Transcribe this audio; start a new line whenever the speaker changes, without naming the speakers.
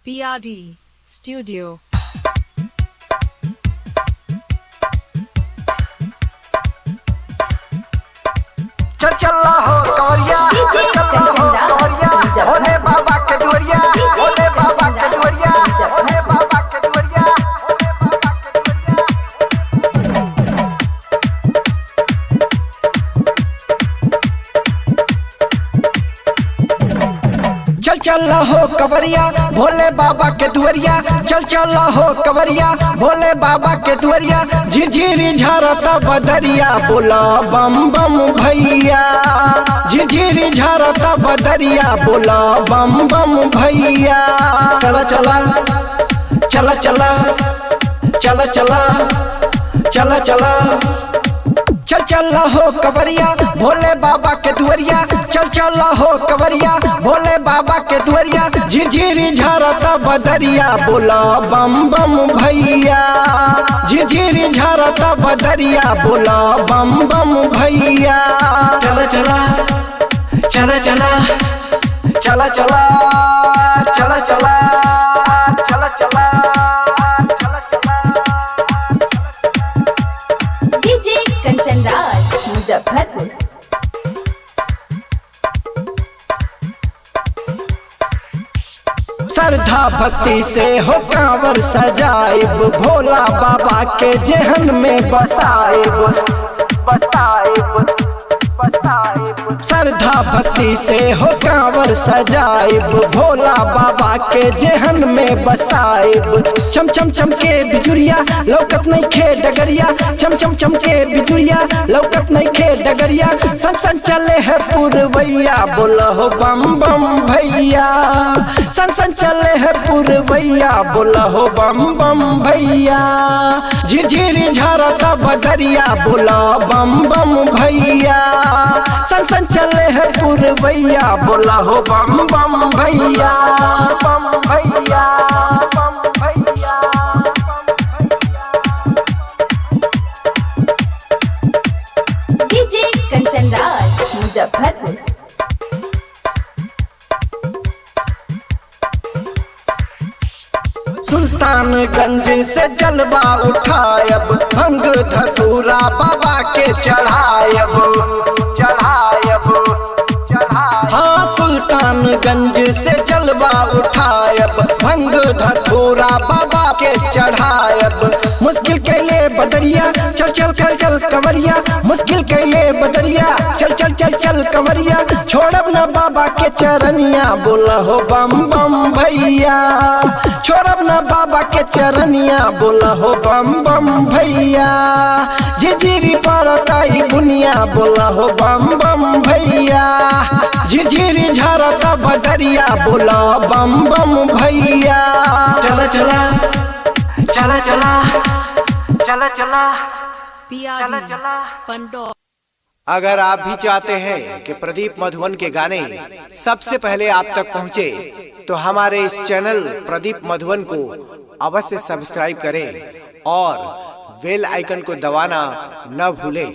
PRD Studio.
चल चल हो कवरिया,
DJ
चल हो
कंचन राज,
कवरिया,
मुजफ्फरपुर।
भोले बाबा के दुआरिया,
DJ
Bhole बाबा
कंचन
के
राज,
दुआरिया, भोले
मुजफ्फरपुर।
बाबा के दुआरिया, भोले बाबा के दुआरिया। चल चल हो कवरिया, भोले बाबा के दुआरिया, चल चल हो कवरिया, भोले बाबा के दुआरिया, झिझिरी झरता बदरिया, बोला बम बम भैया, झिझिरी झरता बदरिया, बोला बम बम भैया। चला चला चला चला चला चला चला चला चल चल हो कवरिया, भोले बाबा के दुआरिया, चल चल हो कवरिया, भोले बाबा के दुआरिया, झिझिरी झरता बदरिया, बोला बम बम भैया, झिझिरी झरता बदरिया, बोला बम बम भैया। चला चला चला चला चला चला चला चला चला चला चला चला।
डीजे कंचन राज, मुजफ्फरपुर।
श्रद्धा भक्ति से हो कांवर सजाइब, भोला बाबा के जेहन में बसाइब, बसाइब, बसाइब। श्रद्धा भक्ति से हो कांवर सजाइब, भोला बाबा के जेहन में बसाइब। चम चम चम के बिजुरिया, लौकत नहीं खे डगरिया, चम चम चम के बिजुरिया, लौकत नहीं खे डगरिया, सन सन चले है पुरवैया, बोला हो बम बम भैया, सन सन चले है पुरवैया, बोला हो बम बम भैया। झिझिरी झरता बदरिया, बोला बम बम भैया, सन सन चले है पुरवैया, बोला हो बम बम भैया, बम भैया, बम भैया।
डीजे कंचन राज, मुजफ्फरपुर।
सुल्तानगंज से जलवा उठायब, भंग धतूरा बाबा के चढ़ायब, चढ़ायब, चढ़ायब। हाँ, सुल्तानगंज से जलवा उठायब, भंग धतूरा बाबा के चढ़ायब। मुश्किल कैले बदरिया, चल चल चल चल कवरिया, मुश्किल कैले बदरिया, चल चल चल चल कवरिया, छोड़ब न बाबा के चरनिया, बोला हो बम बम भैया, छोड़ब न बाबा के चरनिया, बोला हो बम बम भैया। झिझिरी पड़ताई बुनिया, बोला हो बम बम भैया, झिझिरी झरता बदरिया, बोला बम बम भैया। चला चला चला चला चला चला
PRD Pandor.
अगर आप भी चाहते हैं कि प्रदीप मधुबन के गाने सबसे पहले आप तक पहुंचे, तो हमारे इस चैनल प्रदीप मधुबन को अवश्य सब्सक्राइब करें और बेल आइकन को दबाना न भूलें।